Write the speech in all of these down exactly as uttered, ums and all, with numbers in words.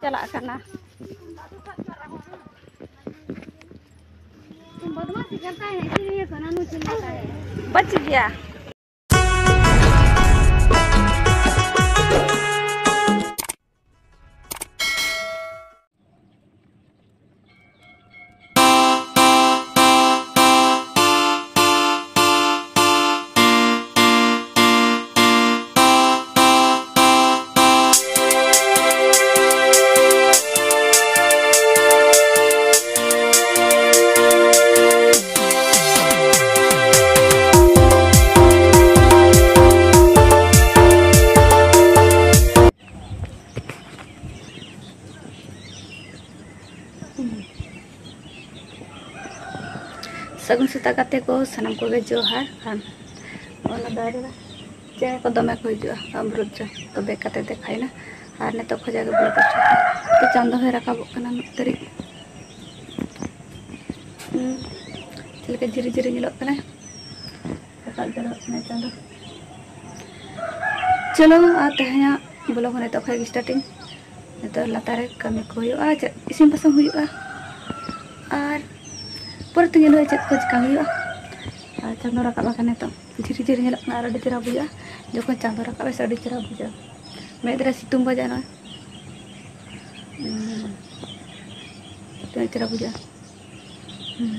ᱪᱟᱞᱟᱜ ᱠᱟᱱᱟ᱾ तुम बदमाशी करता है, इसीलिए तो नानू चिल्लाता है। बच गया। ᱥᱟᱹᱜᱩᱱ ᱥᱮᱛᱟᱜ ᱜᱟᱛᱮ ᱠᱚ, ᱥᱟᱱᱟᱢ ᱠᱚᱜᱮ ᱡᱚᱦᱟᱨ᱾ ᱟᱨ ᱚᱱᱟ ᱫᱟᱨᱮ ᱨᱮ ᱪᱮᱬᱮ ᱠᱚ ᱫᱚᱢᱮ ᱠᱚ ᱦᱤᱡᱩᱜᱼᱟ, ᱟᱢᱨᱩᱫ ᱡᱚ᱾ ᱛᱚᱵᱮ ᱠᱟᱛᱮ ᱫᱮᱠᱷᱟᱭᱮᱱᱟ᱾ ᱟᱨ ᱱᱤᱛᱚᱜ ᱠᱷᱚᱡᱟᱜ ᱜᱮ ᱵᱚᱞᱚ ᱫᱚᱨᱠᱟᱨ᱾ ᱛᱚ, ᱪᱟᱸᱫᱚ ᱦᱚᱸᱭ ᱨᱟᱠᱟᱵᱚᱜ ᱠᱟᱱᱟ ᱢᱤᱫ ᱛᱟᱹᱨᱤᱡ᱾ ᱦᱩᱸ, ᱪᱮᱫ ᱞᱮᱠᱟ ᱡᱤᱨᱤ ᱡᱤᱨᱤ ᱧᱮᱞᱚᱜ ᱠᱟᱱᱟ, ᱨᱟᱠᱟᱵ ᱡᱟᱣᱨᱟᱜ ᱠᱟᱱᱟ ᱪᱟᱸᱫᱚ᱾ ᱪᱚᱞᱚ, ᱟᱨ ᱛᱮᱦᱮᱧᱟᱜ vlog ᱦᱚᱸ ᱱᱤᱛᱚᱜ ᱠᱷᱚᱡ ᱜᱮ starting᱾ ᱱᱤᱛᱚᱜ ᱞᱟᱛᱟᱨ ᱨᱮ ᱠᱟᱹᱢᱤ ᱠᱚ ᱦᱩᱭᱩᱜᱼᱟ, ᱪᱮᱫ ᱤᱥᱤᱱ ᱵᱟᱥᱟᱝ ᱦᱩᱭᱩᱜᱼᱟ, ᱟᱨ ᱯᱚᱨᱮᱛᱮ ᱧᱮᱞ ᱦᱩᱭᱩᱜᱼᱟ ᱪᱮᱫ ᱠᱚ ᱪᱮᱠᱟ ᱦᱩᱭᱩᱜᱼᱟ᱾ ᱟᱨ ᱪᱟᱸᱫᱚ ᱨᱟᱠᱟᱵ ᱟᱠᱟᱱᱟ ᱱᱤᱛᱚᱜ, ᱡᱷᱤᱨᱤ ᱡᱷᱤᱨᱤ ᱧᱮᱞᱚᱜ ᱠᱟᱱᱟ, ᱟᱨ ᱟᱹᱰᱤ ᱪᱮᱦᱨᱟ ᱵᱩᱡᱷᱟᱹᱜᱼᱟ᱾ ᱡᱚᱠᱷᱚᱱ ᱪᱟᱸᱫᱚ ᱨᱟᱠᱟᱵ ᱟᱭ ᱥᱮ, ᱟᱹᱰᱤ ᱪᱮᱦᱨᱟ ᱵᱩᱡᱷᱟᱹᱜᱼᱟ᱾ ᱢᱮᱫ ᱨᱮ ᱥᱤᱛᱩᱝ ᱵᱟᱡᱟᱜᱼᱟ ᱱᱚᱜᱼᱚᱭ᱾ ᱦᱩᱸ᱾ ᱛᱤᱱᱟᱹᱜ ᱪᱮᱦᱨᱟ ᱵᱩᱡᱷᱟᱹᱜᱼᱟ᱾ ᱦᱩᱸ᱾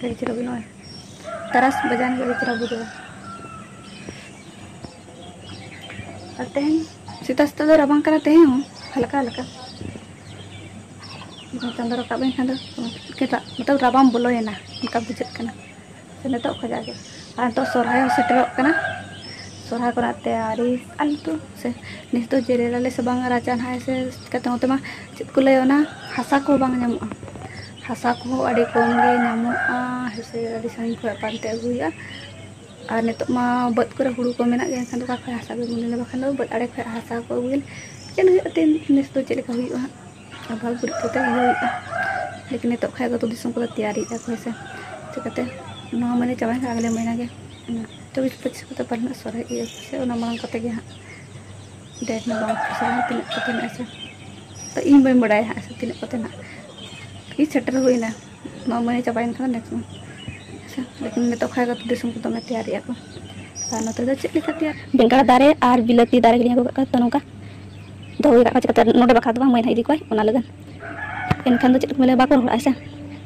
ᱟᱹᱰᱤ ᱪᱮᱦᱨᱟ ᱵᱩᱡᱷᱟᱹᱜᱼᱟ ᱱᱚᱜᱼᱚᱭ᱾ ᱛᱟᱨᱟᱥ ᱵᱟᱡᱟᱣ ᱜᱮ ᱟᱹᱰᱤ ᱪᱮᱦᱨᱟ ᱵᱩᱡᱷᱟᱹᱜᱼᱟ᱾ ᱟᱨ ᱛᱮᱦᱮᱧ ᱥᱮᱛᱟᱜ ᱥᱮᱛᱟᱜ ᱫᱚ ᱨᱟᱵᱟᱝ ᱠᱟᱱᱟ, ᱛᱮᱦᱮᱧ ᱦᱚᱸ ᱦᱟᱞᱠᱟ ᱦᱟᱞᱠᱟ᱾ ᱪᱟᱸᱫᱚ ᱨᱟᱠᱟᱵ ᱮᱱ ᱠᱷᱟᱱ ᱫᱚ ᱢᱚᱛᱞᱚᱵ ᱨᱟᱵᱟᱝ ᱵᱚᱞᱚᱭᱮᱱᱟ, ᱚᱱᱠᱟ ᱵᱩᱡᱷᱟᱹᱜ ᱠᱟᱱᱟ᱾ ᱥᱮ ᱱᱤᱛᱚᱜ ᱠᱷᱚᱡᱟᱜ ᱜᱮ᱾ ᱟᱨ ᱱᱤᱛᱚᱜ ᱥᱚᱨᱦᱟᱭ ᱦᱚᱸ ᱥᱮᱴᱮᱨᱚᱜ ᱠᱟᱱᱟ᱾ ᱥᱚᱨᱦᱟᱭ ᱠᱚᱨᱮᱱᱟᱜ ᱛᱮᱭᱟᱨᱤ ᱟᱞᱮ ᱫᱚ ᱥᱮ ᱱᱮᱥ ᱫᱚ ᱡᱮᱨᱮᱲᱟᱞᱮ ᱥᱮ ᱵᱟᱝ ᱨᱟᱪᱟ ᱱᱟᱦᱟᱜ ᱥᱮ ᱪᱤᱠᱟᱹᱛᱮ, ᱱᱚᱛᱮ ᱢᱟ ᱪᱮᱫ ᱠᱚ ᱞᱟᱹᱭᱟ, ᱚᱱᱟ ᱦᱟᱥᱟ ᱠᱚᱦᱚᱸ ᱵᱟᱝ ᱧᱟᱢᱚᱜᱼᱟ᱾ ᱦᱟᱥᱟ ᱠᱚᱦᱚᱸ ᱟᱹᱰᱤ ᱠᱚᱢ ᱜᱮ ᱧᱟᱢᱚᱜᱼᱟ, ᱦᱮᱸ ᱥᱮ, ᱟᱹᱰᱤ ᱥᱟᱺᱜᱤᱧ ᱠᱷᱚᱱ ᱯᱟᱱᱛᱮ ᱟᱹᱜᱩ ᱦᱩᱭᱩᱜᱼᱟ᱾ ᱟᱨ ᱱᱤᱛᱚᱜ ᱢᱟ ᱵᱟᱹᱫᱽ ᱠᱚᱨᱮ ᱦᱩᱲᱩ ᱠᱚ ᱢᱮᱱᱟᱜ ᱜᱮᱭᱟ, ᱮᱱᱠᱷᱟᱱ ᱫᱚ ᱚᱠᱟ ᱠᱷᱚᱱ ᱦᱟᱥᱟ ᱠᱚ ᱟᱹᱜᱩ ᱞᱮᱭᱟ, ᱵᱟᱠᱷᱟᱱ ᱫᱚ ᱵᱟᱹᱫᱽ ᱟᱲᱮ ᱠᱷᱚᱱ ᱦᱟᱥᱟ ᱠᱚ ᱟᱹᱜᱩᱭᱟᱞᱮ᱾ ᱪᱮᱫ ᱦᱩᱭᱩᱜᱼᱟ ᱛᱮ ᱱᱮᱥ ᱫᱚ ᱪᱮᱫ ᱞᱮᱠᱟ ᱦᱩᱭᱩᱜᱼᱟ ᱦᱟᱸᱜ᱾ ᱟᱵᱟᱨ ᱜᱩᱨᱤᱡ ᱠᱚᱛᱮ ᱤᱭᱟᱹ ᱦᱩᱭᱩᱜᱼᱟ᱾ ᱞᱮᱠᱤᱱ ᱱᱤᱛᱚᱜ ᱠᱷᱚᱡ ᱜᱮ ᱟᱹᱛᱩ ᱫᱤᱥᱚᱢ ᱠᱚᱫᱚ ᱛᱮᱭᱟᱨᱤᱭᱮᱫᱼᱟ ᱠᱚ, ᱦᱮᱸ ᱥᱮ᱾ ᱪᱤᱠᱟᱹᱛᱮ ᱱᱚᱣᱟ ᱢᱟᱹᱦᱱᱟᱹ ᱪᱟᱵᱟᱭᱮᱱ ᱠᱷᱟᱱ ᱟᱜᱞᱮ ᱢᱟᱹᱦᱱᱟᱹ ᱜᱮ, ᱚᱱᱟ ᱪᱚᱵᱵᱤᱥ ᱯᱚᱸᱪᱤᱥ ᱠᱚᱛᱮ ᱯᱟᱞᱮᱱ ᱥᱚᱨᱦᱟᱭ ᱤᱭᱟᱹ ᱥᱮ, ᱚᱱᱟ ᱢᱟᱲᱟᱝ ᱠᱚᱛᱮ ᱜᱮ ᱦᱟᱸᱜ᱾ Date ᱢᱟ ᱵᱟᱝ ᱯᱷᱤᱠᱥ ᱟᱠᱟᱱᱟ ᱛᱤᱱᱟᱹᱜ ᱠᱚᱛᱮ ᱢᱮᱱᱟᱜᱼᱟ ᱥᱮ᱾ ᱤᱧ ᱵᱟᱹᱧ ᱵᱟᱲᱟᱭᱟ ᱦᱟᱸᱜ ᱥᱮ ᱛᱤᱱᱟᱹᱜ ᱠᱚᱛᱮ ᱱᱟᱜ ᱠᱤ ᱥᱮᱴᱮᱨ ᱦᱩᱭᱱᱟ᱾ ᱱᱚᱣᱟ ᱢᱟᱹᱭ ᱪᱟᱵᱟᱭᱮᱱ ᱠᱷᱟᱱ next month᱾ ᱟᱪᱪᱷᱟ, ᱞᱮᱠᱤᱱ ᱱᱤᱛᱚᱜ ᱠᱷᱟᱡ ᱫᱚ ᱫᱤᱥᱚᱢ ᱠᱚ ᱫᱚᱢᱮ ᱛᱮᱭᱟᱨᱮᱜᱼᱟ ᱠᱚ᱾ ᱟᱨ ᱱᱚᱛᱮ ᱫᱚ ᱪᱮᱫ ᱞᱮᱠᱟ ᱛᱮᱭᱟᱨ? ᱵᱮᱸᱜᱟᱲ ᱫᱟᱨᱮ ᱟᱨ ᱵᱤᱞᱟᱹᱛᱤ ᱫᱟᱨᱮ ᱜᱮᱞᱤᱧ ᱟᱹᱜᱩ ᱠᱟᱜ ᱠᱚᱣᱟ, ᱛᱚ ᱱᱚᱝᱠᱟ ᱫᱚᱦᱚ ᱦᱩᱭ ᱠᱟᱜ ᱠᱚᱣᱟ᱾ ᱪᱤᱠᱟᱹᱛᱮ ᱱᱚᱰᱮ ᱵᱟᱠᱷᱨᱟ ᱫᱚ ᱵᱟᱝ, ᱢᱟᱹᱭ ᱱᱟᱦᱟᱜ ᱤᱫᱤ ᱠᱚᱣᱟᱭ ᱚᱱᱟ ᱞᱟᱹᱜᱤᱫ᱾ ᱮᱱᱠᱷᱟᱱ ᱫᱚ ᱪᱮᱫ ᱠᱚ ᱢᱮᱱᱟ, ᱵᱟᱠᱚ ᱨᱚᱦᱚᱲᱚᱜᱼᱟ ᱥᱮ,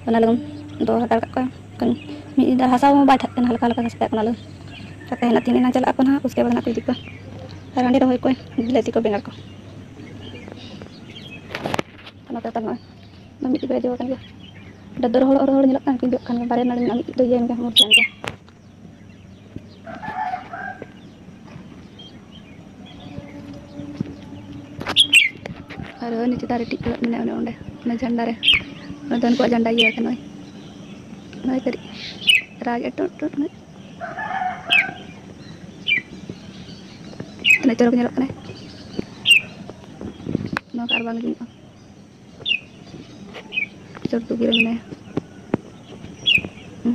ᱚᱱᱟ ᱞᱟᱹᱜᱤᱫ ᱫᱚᱦᱚ ᱦᱟᱛᱟᱲ ᱠᱟᱜ ᱠᱚᱣᱟ᱾ ᱮᱱᱠᱷᱟᱱ ᱢᱤᱫ ᱧᱤᱫᱟᱹ ᱦᱟᱥᱟ ᱦᱚᱸ ᱵᱟᱭ ᱛᱟᱦᱮᱸ ᱠᱟᱱᱟ, ᱦᱟᱞᱠᱟ ᱦᱟᱞᱠᱟ ᱜᱷᱟᱥ ᱛᱟᱦᱮᱸ ᱠᱟᱱᱟ, ᱚᱱᱟ ᱞᱟᱹᱜᱤᱫ ᱠᱟᱛᱮ ᱦᱮᱱᱟᱜ ᱛᱤᱧ ᱮᱱᱟ, ᱪᱟᱞᱟᱜ ᱟᱠᱚ ᱱᱟᱦᱟᱜ, ᱩᱥᱠᱮ ᱵᱟᱫᱽ ᱱᱟᱦᱟᱜ ᱠᱚ ᱤᱫᱤ ᱠᱚᱣᱟ᱾ ᱟᱨ ᱦᱟᱸᱰᱮ ᱨᱚᱦᱚᱭ ᱠᱚᱣᱟᱭ ᱵᱤᱞᱟᱹᱛᱤ ᱠᱚ, ᱵᱮᱸᱜᱟᱲ ᱠᱚ᱾ ᱚᱱᱟ ᱛᱟᱭᱚᱢ ᱱᱚᱜᱼᱚᱭ ᱚᱱᱟ ᱢᱤᱫᱴᱤᱡ ᱵᱟᱨᱭᱟ ᱡᱚ ᱟᱠᱟᱱ ᱜᱮᱭᱟ᱾ ᱚᱸᱰᱮ ᱫᱚ ᱨᱚᱦᱚᱲ, ᱨᱚᱦᱚᱲ ᱧᱮᱞᱚᱜ ᱠᱟᱱᱟ, ᱞᱮᱠᱤᱱ ᱡᱚᱜ ᱠᱟᱱ ᱜᱮᱭᱟ᱾ ᱵᱟᱨᱭᱟ ᱱᱟᱹᱲᱤ ᱢᱮᱱᱟᱜᱼᱟ, ᱢᱤᱫᱴᱤᱡ ᱫᱚ ᱤᱭᱟᱹᱭᱮᱱ ᱜᱮᱭᱟ, ᱢᱩᱨᱡᱟᱹᱭᱮᱱ ᱜᱮᱭᱟ᱾ ᱟᱨ ᱱᱤᱪᱮ ᱫᱟᱨᱮ ᱴᱤᱡ ᱠᱚ ᱢᱮᱱᱟᱜᱼᱟ, ᱚᱱᱮ ᱚᱸᱰᱮ, ᱚᱱᱟ ᱡᱷᱟᱱᱰᱟ ᱨᱮ, ᱚᱱᱟ ᱫᱚ ᱩᱱᱠᱩᱣᱟᱜ ᱡᱷᱟᱱᱰᱟ ᱤᱭᱟᱹ ᱟᱠᱟᱱᱟ, ᱱᱚᱜᱼᱚᱭ, ᱱᱚᱜᱼᱚᱭ ᱠᱟᱹᱴᱤᱡ ᱨᱟᱜ ᱮ ᱴᱩᱸᱰ ᱴᱩᱸᱰ ᱱᱟᱜ᱾ ᱛᱤᱱᱟᱹᱜ ᱪᱚᱨᱚᱠ ᱧᱮᱞᱚᱜ ᱠᱟᱱᱟᱭ, ᱱᱚᱣᱟ ᱠᱚ ᱟᱨ ᱵᱟᱝ ᱧᱟᱢᱚᱜᱼᱟ᱾ ᱪᱚᱴ ᱛᱩᱜᱤ ᱨᱮ ᱢᱮᱱᱟᱭᱟ᱾ ᱦᱩᱸ᱾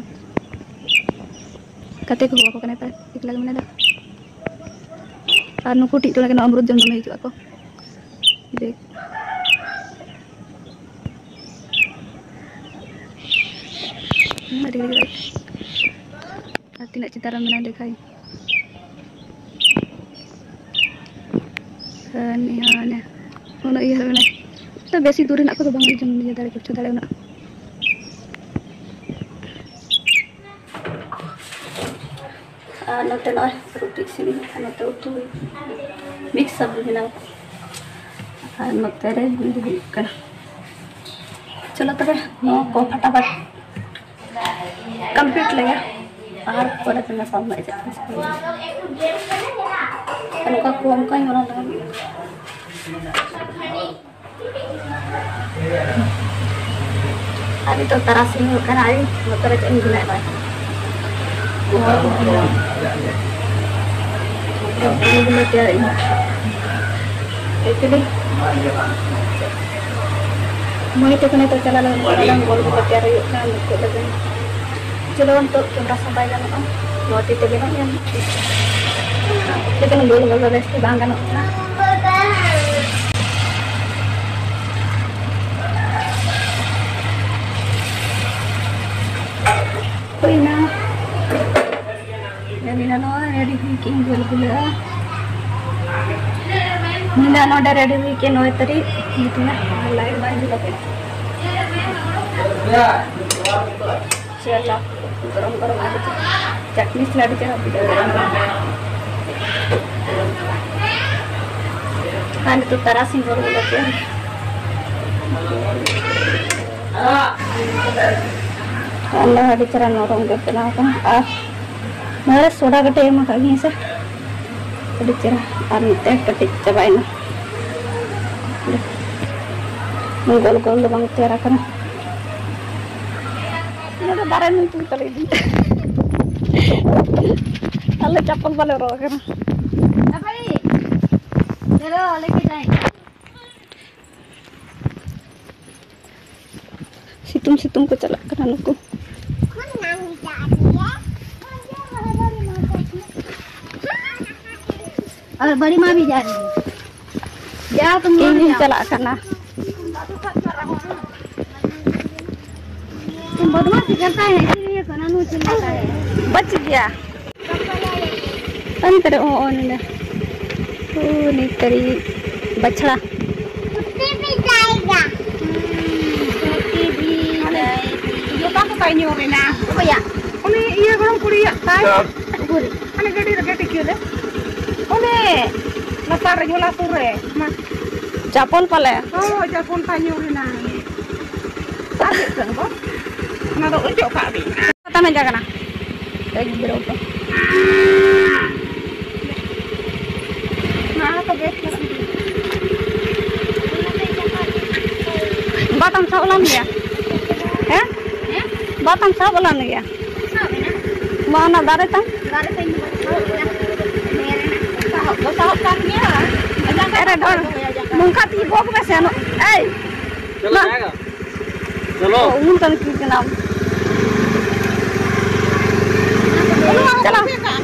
ᱜᱟᱛᱮ ᱠᱚ ᱦᱚᱦᱚ ᱟᱠᱚ ᱠᱟᱱᱟᱭ ᱯᱟᱞᱮ, ᱮᱠᱞᱟ ᱜᱮ ᱢᱮᱱᱟᱭ ᱫᱚ᱾ ᱟᱨ ᱱᱩᱠᱩ ᱴᱤᱡ ᱴᱚᱞᱟ ᱜᱮ ᱱᱚᱣᱟ ᱟᱢᱨᱩᱫ ᱡᱚᱢ ᱫᱚᱢᱮ ᱦᱤᱡᱩᱜ ᱟᱠᱚ᱾ ᱫᱮᱠᱷ᱾ ᱦᱩᱸ, ᱟᱹᱰᱤ ᱜᱷᱟᱹᱲᱤᱡ ᱨᱟᱜ᱾ ᱟᱨ ᱛᱤᱱᱟᱹᱜ ᱪᱮᱛᱟᱱ ᱨᱮ ᱢᱮᱱᱟᱭ ᱫᱮᱠᱷᱟᱭ᱾ ᱦᱮᱸ, ᱱᱤᱭᱟᱹ ᱢᱟᱱᱮ ᱩᱱᱟᱹᱜ ᱤᱭᱟᱹ ᱨᱮ ᱢᱮᱱᱟᱭ᱾ ᱛᱚ ᱵᱮᱥᱤ ᱫᱩᱨ ᱨᱮᱱᱟᱜ ᱠᱚᱫᱚ ᱵᱟᱝ ᱡᱚᱢ ᱤᱭᱟᱹ ᱫᱟᱲᱮ, ᱯᱤᱴᱷᱟᱹ ᱫᱟᱲᱮ ᱩᱱᱟᱹᱜ᱾ ᱟᱨ ᱱᱚᱛᱮ ᱱᱚᱜᱼᱚᱭ ᱨᱩᱴᱤ ᱤᱥᱤᱱ ᱦᱩᱭᱩᱜ ᱠᱟᱱᱟ, ᱱᱚᱛᱮ ᱩᱛᱩ ᱦᱩᱭᱩᱜ ᱠᱟᱱᱟ, ᱢᱤᱠᱥ ᱥᱚᱵᱽᱡᱤ ᱵᱮᱱᱟᱣ᱾ ᱟᱨ ᱱᱚᱛᱮ ᱨᱮ ᱱᱚᱸᱰᱮ ᱦᱩᱭᱩᱜ ᱠᱟᱱᱟ᱾ ᱪᱚᱞᱚ ᱛᱚᱵᱮ, ᱱᱚᱣᱟ ᱠᱚ ᱯᱷᱟᱴᱟᱯᱷᱟᱴ complete ᱞᱮᱜᱮ᱾ ᱟᱨ ᱯᱚᱨᱮ ᱛᱮ ᱢᱮᱥᱟ ᱢᱮ ᱪᱮᱫ ᱠᱚ ᱪᱤᱠᱟᱹᱭᱟ᱾ ᱱᱚᱝᱠᱟ ᱠᱚ ᱚᱱᱠᱟᱧ ᱚᱱᱟ ᱞᱟᱹᱜᱤᱫ᱾ ᱟᱨ ᱱᱤᱛᱚᱜ ᱛᱟᱨᱟᱥᱤᱧ ᱦᱩᱭᱩᱜ ᱠᱟᱱᱟ, ᱟᱹᱭᱩᱵ ᱱᱚᱛᱮ ᱨᱮ ᱪᱮᱫ ᱤᱧ ᱵᱮᱱᱟᱣ ᱮᱫᱟ? ᱜᱩᱦᱩᱢ ᱠᱚ ᱵᱮᱱᱟᱣ᱾ ᱜᱩᱦᱩᱢ ᱠᱚ ᱛᱮᱭᱟᱨ ᱮᱫᱟ᱾ Actually, ᱢᱟᱹᱭ ᱛᱟᱠᱚ ᱱᱤᱛᱚᱜ ᱪᱟᱞᱟᱣ ᱞᱮᱱ ᱠᱚ, ᱟᱞᱟᱝ ᱜᱚᱞᱯᱚ ᱛᱮᱭᱟᱨ ᱦᱩᱭᱩᱜ ᱠᱟᱱᱟ, ᱱᱤᱛᱚᱜ ᱞᱟᱹᱜᱤᱫ᱾ ᱪᱚᱞᱚ, ᱱᱤᱛᱚᱜ camera ᱥᱟᱵ ᱵᱟᱭ ᱜᱟᱱᱚᱜᱼᱟ, ᱱᱚᱣᱟ ᱛᱤ ᱛᱮᱜᱮ ᱱᱟᱜ ᱧᱮᱞ ᱢᱮ᱾ ᱪᱤᱠᱟᱹᱛᱮ ᱱᱚᱣᱟ ᱵᱮᱥ ᱛᱮ ᱵᱟᱝ ᱜᱟᱱᱚᱜ ᱠᱟᱱᱟ᱾ ᱠᱤᱱ ᱜᱩᱞᱜᱩᱞᱟᱹᱜᱼᱟ᱾ ᱧᱤᱫᱟᱹ ᱱᱚᱰᱮ ᱨᱮᱰᱤ ᱦᱩᱭ ᱠᱮ ᱱᱚᱭ ᱛᱟᱹᱨᱤᱠᱷ᱾ ᱱᱤᱛᱚᱜ ᱞᱟᱭᱤᱴ ᱵᱟᱝ ᱡᱩᱞ ᱠᱟᱛᱮ ᱪᱮᱞᱟ ᱜᱚᱨᱚᱢ ᱜᱚᱨᱚᱢ ᱟᱹᱰᱤ ᱪᱮᱦᱨᱟ, ᱪᱟᱴᱱᱤ ᱥᱟᱞᱟᱜ ᱟᱹᱰᱤ ᱪᱮᱦᱨᱟ ᱵᱩᱡᱷᱟᱹᱜᱼᱟ ᱜᱚᱨᱚᱢ ᱜᱚᱨᱚᱢ᱾ ᱟᱨ ᱱᱤᱛᱚᱜ ᱛᱟᱨᱟᱥᱤᱧ ᱜᱚᱨᱚᱢ ᱜᱚᱨᱚᱢ ᱛᱮ ᱟᱞᱮ ᱟᱹᱰᱤ ᱪᱮᱦᱨᱟ ᱱᱚᱨᱚᱢ ᱜᱮ ᱵᱮᱱᱟᱣ ᱠᱟᱱᱟ᱾ ᱟᱨ ᱱᱚᱣᱟ ᱨᱮ ᱥᱳᱰᱟ ᱠᱟᱹᱴᱤᱡ ᱮᱢ ᱟᱠᱟᱫ ᱜᱤᱭᱟᱹᱧ ᱥᱮ, ᱟᱹᱰᱤ ᱪᱮᱦᱨᱟ᱾ ᱟᱨ ᱱᱚᱛᱮ ᱠᱟᱹᱴᱤᱡ ᱪᱟᱵᱟᱭᱮᱱᱟ, ᱜᱳᱞ ᱜᱳᱞ ᱫᱚ ᱵᱟᱝ ᱛᱮᱭᱟᱨ ᱟᱠᱟᱱᱟ᱾ ᱱᱚᱰᱮ ᱫᱟᱨᱮ ᱧᱩᱛᱩᱢ ᱛᱟᱞᱮ ᱤᱫᱤ᱾ ᱟᱞᱮ ᱪᱟᱯᱚᱞ ᱵᱟᱞᱮ ᱦᱚᱨᱚᱜ ᱟᱠᱟᱱᱟ᱾ ᱥᱤᱛᱩᱝ ᱥᱤᱛᱩᱝ ᱠᱚ ᱪᱟᱞᱟᱜ ᱠᱟᱱᱟ ᱱᱩᱠᱩ᱾ और बड़ी माँ भी जा रही है। जाओ तुम लोग ᱤᱧ ᱦᱚᱧ जाओ। ᱪᱟᱞᱟᱜ ᱠᱟᱱᱟ᱾ तुम बदमाशी करता है, इसीलिए कानून चिल्लाता है। ᱵᱟᱹᱪ ᱜᱮᱭᱟ᱾ ᱚᱱᱛᱮ ᱨᱮ, ᱚ, ᱚ, ᱱᱚᱰᱮ᱾ ᱚ, ᱱᱤᱛ ᱠᱟᱹᱨᱤ ᱵᱟᱪᱷᱲᱟ᱾ ᱪᱷᱩᱴᱤ ᱵᱷᱤ ᱡᱟᱭᱮᱜᱟ᱾ ᱪᱷᱩᱴᱤ ᱵᱷᱤ ᱡᱟᱭᱮᱜᱟ᱾ ᱡᱚᱴᱟ ᱠᱚ ᱛᱟᱭ ᱧᱩᱨ ᱮᱱᱟ᱾ ᱚᱠᱚᱭᱟᱜ? ᱩᱱᱤ ᱤᱭᱟᱹ ᱜᱚᱲᱚᱢ ᱠᱩᱲᱤᱭᱟᱜ ᱛᱟᱭ᱾ ᱩᱠᱩᱨ? ᱦᱟᱱᱮ ᱜᱟᱹᱰᱤ ᱨᱮ, ᱜᱟᱹᱰᱤ ᱠᱤᱭᱟᱹ ᱨᱮ᱾ ᱚᱸᱰᱮ ᱞᱟᱛᱟᱨ ᱨᱮ, ᱡᱷᱚᱞᱟ ᱥᱩᱨ ᱨᱮ᱾ ᱢᱟ᱾ ᱪᱟᱯᱚᱞ ᱯᱟᱞᱮ? ᱦᱳᱭ, ᱪᱟᱯᱚᱞ ᱛᱟᱭ ᱧᱩᱨ ᱮᱱᱟ᱾ ᱟᱨ ᱪᱮᱫ ᱠᱟᱱ ᱜᱚ? ᱚᱱᱟ ᱫᱚ ᱚᱪᱚᱜ ᱠᱟᱜ ᱵᱤᱱ᱾ ᱯᱟᱛᱟ ᱢᱮᱡᱟ ᱠᱟᱱᱟ᱾ ᱮᱠ ᱜᱤᱫᱽᱨᱟᱹ ᱠᱚ᱾ ᱢᱟ ᱛᱚᱵᱮ᱾ ᱵᱟᱛᱟᱢ ᱥᱟᱵ ᱞᱟᱱ ᱜᱮᱭᱟ? ᱦᱮᱸ? ᱵᱟᱛᱟᱢ ᱥᱟᱵ ᱞᱟᱱ ᱜᱮᱭᱟ? ᱢᱟ ᱚᱱᱟ ᱫᱟᱨᱮ ᱛᱟᱢ᱾ ᱫᱟᱨᱮ ᱛᱟᱢ᱾ ᱥᱟᱦᱚᱵ ᱫᱚ ᱥᱟᱦᱚᱵ ᱠᱟᱱ ᱜᱮᱭᱟ᱾ ᱟᱨᱮ ᱰᱚᱱ, ᱱᱚᱝᱠᱟ ᱛᱮᱜᱮ ᱜᱚᱜ ᱢᱮᱥᱮ, ᱱᱚ-, ᱮᱭ᱾ ᱪᱚᱞᱚ, ᱢᱟ᱾ ᱡᱟᱭᱜᱟ᱾ ᱪᱚᱞᱚ᱾ ᱚ, ᱩᱢᱩᱞ ᱠᱟᱱ ᱠᱤᱱ ᱠᱟᱱᱟᱢ᱾ ᱪᱟᱞᱟᱣ᱾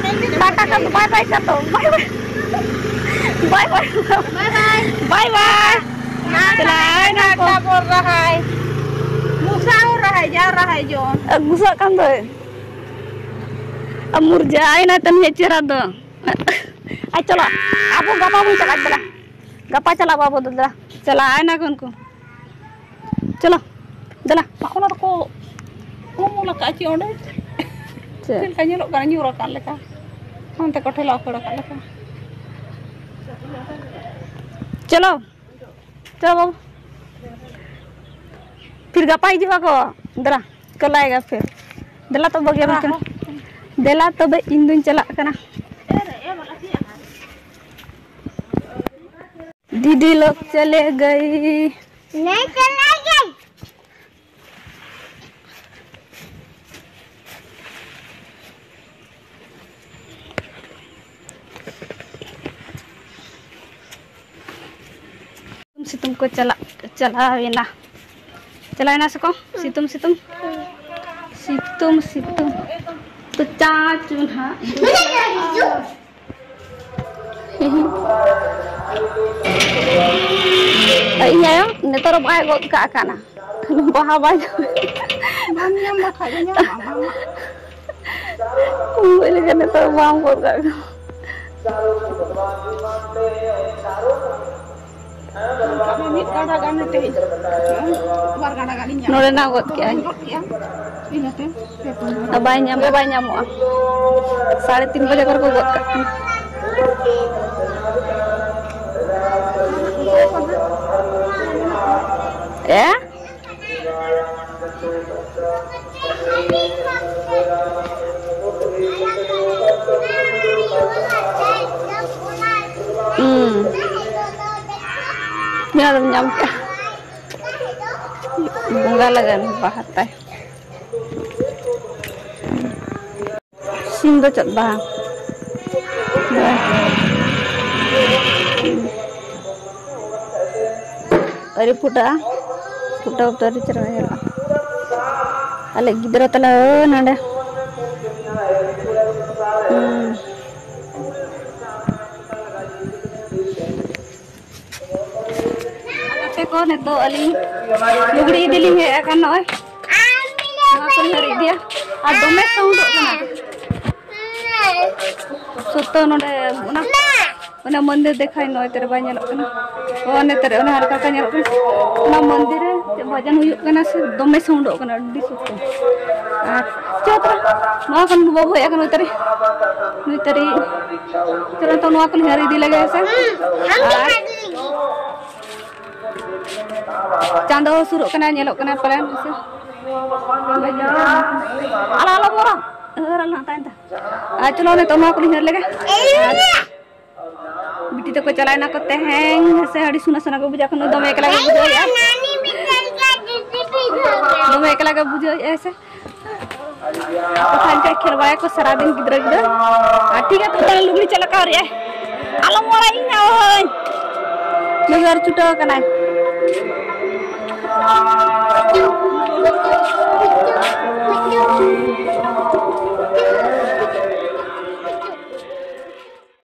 ᱴᱟᱴᱟ ᱠᱟᱱ ᱫᱚ, ᱵᱟᱭ ᱵᱟᱭ ᱠᱟᱱ ᱫᱚ᱾ ᱵᱟᱭ ᱵᱟᱭ᱾ ᱵᱟᱭ ᱵᱟᱭ᱾ ᱵᱟᱭ ᱵᱟᱭ᱾ ᱵᱟᱭ ᱵᱟᱭ᱾ ᱢᱟ, ᱪᱟᱞᱟᱣ ᱮᱱᱟ ᱠᱚ᱾ ᱴᱟᱴᱟ ᱵᱚᱞ ᱨᱟᱦᱟᱭ᱾ ᱢᱩᱥᱟ ᱦᱚᱸ ᱨᱟᱦᱟᱭ, ᱡᱟ ᱨᱟᱦᱟᱭ ᱡᱚᱢ᱾ ᱮ, ᱜᱩᱥᱟᱹᱜ ᱠᱟᱱ ᱫᱚᱭ᱾ ᱟᱨ ᱢᱩᱨᱡᱟᱭᱮᱱᱟ ᱛᱟᱹᱱᱤᱡ ᱪᱮᱦᱨᱟ ᱫᱚ᱾ ᱟᱭ ᱪᱚᱞᱚ, ᱟᱵᱚ ᱜᱟᱯᱟ ᱵᱚᱱ ᱪᱟᱞᱟᱜᱼᱟ, ᱫᱮᱞᱟ᱾ ᱜᱟᱯᱟ ᱪᱟᱞᱟᱜ ᱵᱟᱵᱚ, ᱫᱮᱞᱟ᱾ ᱪᱟᱞᱟᱜ ᱟᱭ ᱱᱟ ᱠᱚ ᱩᱱᱠᱩ᱾ ᱪᱚᱞᱚ, ᱫᱮᱞᱟ᱾ ᱵᱟᱠᱷᱟᱱ ᱫᱚᱠᱚ ᱩᱢᱩᱞ ᱟᱠᱟᱫᱼᱟ ᱪᱮ ᱚᱸᱰᱮ? ᱪᱮᱫ? ᱪᱮᱫ ᱞᱮᱠᱟ ᱧᱮᱞᱚᱜ ᱠᱟᱱᱟ, ᱧᱩᱨ ᱟᱠᱟᱫ ᱞᱮᱠᱟ᱾ ᱚᱱᱛᱮ ᱠᱚ ᱴᱷᱮᱞᱟᱣ ᱠᱷᱟᱹᱲ ᱟᱠᱟᱫ ᱞᱮᱠᱟ᱾ ᱪᱚᱞᱚ, ᱪᱚᱞᱚ ᱵᱟᱵᱩ᱾ ᱯᱷᱤᱨ ᱜᱟᱯᱟ ᱦᱤᱡᱩᱜ ᱟᱠᱚ᱾ ᱫᱮᱞᱟ, ᱠᱚ ᱞᱟᱭᱮᱜᱟ ᱯᱷᱤᱨ᱾ ᱫᱮᱞᱟ ᱛᱚᱵᱮ ᱜᱮ ᱟᱨᱦᱚᱸ᱾ ᱫᱮᱞᱟ ᱛᱚᱵᱮ ᱤᱧ ᱫᱩᱧ ᱪᱟᱞᱟᱜ ᱠᱟᱱᱟ᱾ ᱫᱤᱫᱤ ᱞᱳᱜ ᱪᱚᱞᱮ ᱜᱟᱭᱤ᱾ ᱱᱮ ᱪᱚᱞᱮ ᱜᱟᱭᱤ᱾ ᱥᱤᱛᱩᱝ ᱠᱚ ᱪᱟᱞᱟᱜ, ᱪᱟᱞᱟᱣ ᱮᱱᱟ, ᱪᱟᱞᱟᱣ ᱮᱱᱟ ᱥᱮᱠᱚ? ᱥᱤᱛᱩᱝ, ᱥᱤᱛᱩᱝ, ᱥᱤᱛᱩᱝ, ᱥᱤᱛᱩᱝ᱾ ᱛᱚ ᱪᱟ ᱪᱩᱱᱦᱟ᱾ ᱤᱧ ᱟᱭᱳ ᱱᱤᱛᱚᱜ ᱨᱮ ᱵᱟᱭ ᱜᱚᱫ ᱠᱟᱜ ᱠᱟᱱᱟ᱾ ᱵᱟᱦᱟ ᱵᱟᱭ ᱧᱟᱢ᱾ ᱵᱟᱢ ᱧᱟᱢ ᱞᱮᱠᱷᱟᱡ ᱫᱚ ᱧᱟᱢ ᱟᱢ᱾ ᱩᱱᱟᱹᱜ ᱞᱮᱠᱟ ᱱᱤᱛᱚᱜ ᱵᱟᱢ ᱜᱚᱫ ᱠᱟᱜ ᱠᱟᱱᱟ᱾ ᱚᱱᱠᱟ ᱢᱟ ᱢᱤᱫ ᱜᱟᱰᱟ ᱜᱟᱱ ᱦᱮᱴᱮᱡ, ᱵᱟᱨ ᱜᱟᱰᱟ ᱜᱟᱱᱤᱧ ᱧᱟᱢ ᱱᱚᱰᱮ ᱱᱟ ᱜᱚᱫ ᱠᱮᱜᱼᱟᱭ᱾ ᱜᱚᱫ ᱠᱮᱜᱼᱟ᱾ ᱤᱱᱟᱹᱛᱮ ᱯᱮ ᱯᱩᱱ ᱜᱟᱰᱟ᱾ ᱵᱟᱭ ᱧᱟᱢ, ᱵᱟᱭ ᱧᱟᱢᱚᱜᱼᱟ᱾ ᱥᱟᱲᱮ ᱛᱤᱱ ᱵᱟᱡᱮ ᱠᱚᱨᱮ ᱠᱚ ᱜᱚᱫ ᱠᱟᱜ ᱠᱟᱱᱟ᱾ ᱮ? ᱦᱩᱸ᱾ ᱧᱮᱞ ᱧᱟᱢ ᱠᱮᱜᱼᱟ᱾ ᱵᱚᱸᱜᱟ ᱞᱟᱜᱟᱱ ᱵᱟᱦᱟ ᱛᱟᱭ᱾ ᱥᱤᱢ ᱫᱚ ᱪᱮᱫ ᱵᱟᱦᱟ? ᱟᱹᱣᱨᱤ ᱯᱷᱩᱴᱟᱹᱜᱼᱟ᱾ ᱯᱷᱩᱴᱟᱹᱣ ᱛᱮ ᱟᱹᱣᱨᱤ ᱪᱟᱞᱟᱜ ᱧᱮᱞᱚᱜᱼᱟ᱾ ᱟᱞᱮ ᱜᱤᱫᱽᱨᱟᱹ ᱛᱟᱞᱮ ᱱᱚᱰᱮ᱾ ᱦᱩᱸ᱾ ᱜᱟᱛᱮ ᱠᱚ, ᱱᱤᱛᱚᱜ ᱟᱹᱞᱤᱧ ᱞᱩᱜᱽᱲᱤ ᱤᱫᱤ ᱞᱤᱧ ᱦᱮᱡ ᱟᱠᱟᱱ ᱱᱚᱜᱼᱚᱭ᱾ ᱱᱚᱣᱟ ᱠᱚᱞᱤᱧ ᱦᱟᱹᱨ ᱤᱫᱤᱭᱟ᱾ ᱟᱨ ᱫᱚᱢᱮ ᱥᱟᱣᱩᱱᱰᱚᱜ ᱠᱟᱱᱟ᱾ ᱥᱚᱛᱚ ᱱᱚᱰᱮ ᱚᱱᱟ ᱚᱱᱟ ᱢᱚᱱᱫᱤᱨ ᱫᱮᱠᱷᱟᱭ ᱱᱚᱭ ᱛᱟᱨᱤᱠ ᱵᱟᱭ ᱧᱮᱞᱚᱜ ᱠᱟᱱᱟ᱾ ᱚ, ᱚᱱᱮ ᱛᱟᱨᱤᱠ ᱚᱱᱟ ᱦᱟᱞᱠᱟ ᱦᱟᱞᱠᱟ ᱧᱮᱞᱚᱜ ᱠᱟᱱᱟ᱾ ᱚᱱᱟ ᱢᱚᱱᱫᱤᱨ ᱨᱮ ᱪᱮᱫ ᱵᱷᱟᱡᱟᱱ ᱦᱩᱭᱩᱜ ᱠᱟᱱᱟ ᱥᱮ ᱫᱚᱢᱮ ᱥᱟᱣᱩᱱᱰᱚᱜ ᱠᱟᱱᱟ, ᱟᱹᱰᱤ ᱥᱚᱠᱛᱚ᱾ ᱟᱨ ᱪᱚ ᱛᱚᱵᱮ ᱱᱚᱣᱟ ᱠᱷᱚᱱ ᱵᱟᱵᱩ ᱦᱮᱡ ᱟᱠᱟᱱᱟ ᱱᱩᱭ ᱛᱟᱨᱤᱠ, ᱱᱩᱭ ᱛᱟᱨᱤᱠ᱾ ᱪᱚᱞᱚ ᱱᱤᱛᱚᱜ ᱱᱚᱣᱟ ᱠᱚᱞᱤᱧ ᱦᱟᱹᱨ ᱤᱫᱤ ᱞᱮᱜᱮ ᱦᱮᱸ ᱥᱮ᱾ ᱟᱨ ᱪᱟᱸᱫᱚ ᱦᱚᱸ ᱥᱩᱨᱩᱜ ᱠᱟᱱᱟ, ᱧᱮᱞᱚᱜ ᱠᱟᱱᱟ ᱯᱟᱞᱮᱱ ᱦᱮᱸ ᱥᱮ᱾ ᱟᱞᱚ, ᱟᱞᱚ ᱵᱚᱨᱚ᱾ ᱦᱟᱹᱨ ᱟᱞᱚ ᱛᱟᱭᱚᱢ ᱛᱮ᱾ ᱟᱨ ᱪᱚᱞᱚ ᱱᱤᱛᱚᱜ ᱱᱚᱣᱟ ᱠᱚᱞᱤᱧ ᱦᱟᱹᱨ ᱞᱮᱜᱮ᱾ ᱟᱨ ᱵᱤᱴᱤ ᱛᱟᱠᱚ ᱪᱟᱞᱟᱣ ᱮᱱᱟ ᱠᱚ ᱛᱮᱦᱮᱧ᱾ ᱦᱮᱸ ᱥᱮ, ᱟᱹᱰᱤ ᱥᱩᱱᱟ ᱥᱩᱱᱟ ᱠᱚ ᱵᱩᱡᱷᱟᱹᱜ ᱠᱟᱱᱟ, ᱫᱚᱢᱮ ᱮᱠᱞᱟ ᱜᱮ ᱵᱩᱡᱷᱟᱹᱣ ᱮᱫᱼᱟ᱾ ᱫᱚᱢᱮ ᱮᱠᱞᱟ ᱜᱮ ᱵᱩᱡᱷᱟᱹᱣ ᱮᱫᱼᱟ ᱥᱮ᱾ ᱟᱠᱚ ᱥᱟᱶ ᱠᱷᱮᱞ ᱵᱟᱲᱟᱭᱟᱠᱚ ᱥᱟᱨᱟᱫᱤᱱ ᱜᱤᱫᱽᱨᱟᱹ ᱜᱤᱫᱽᱨᱟᱹ᱾ ᱟᱨ ᱴᱷᱤᱠ ᱜᱮᱭᱟ, ᱛᱚᱵᱮ ᱞᱩᱜᱽᱲᱤ ᱪᱮᱫ ᱞᱮᱠᱟ ᱦᱚᱨᱚᱜ ᱮᱫᱼᱟᱭ? ᱟᱞᱚᱢ ᱚᱲᱟᱜ ᱤᱧ ᱱᱟ ᱳᱭ᱾ ᱱᱩᱭ ᱫᱚ ᱟᱨ ᱪᱷᱩᱴᱟᱹᱣ ᱟᱠᱟᱱᱟᱭ᱾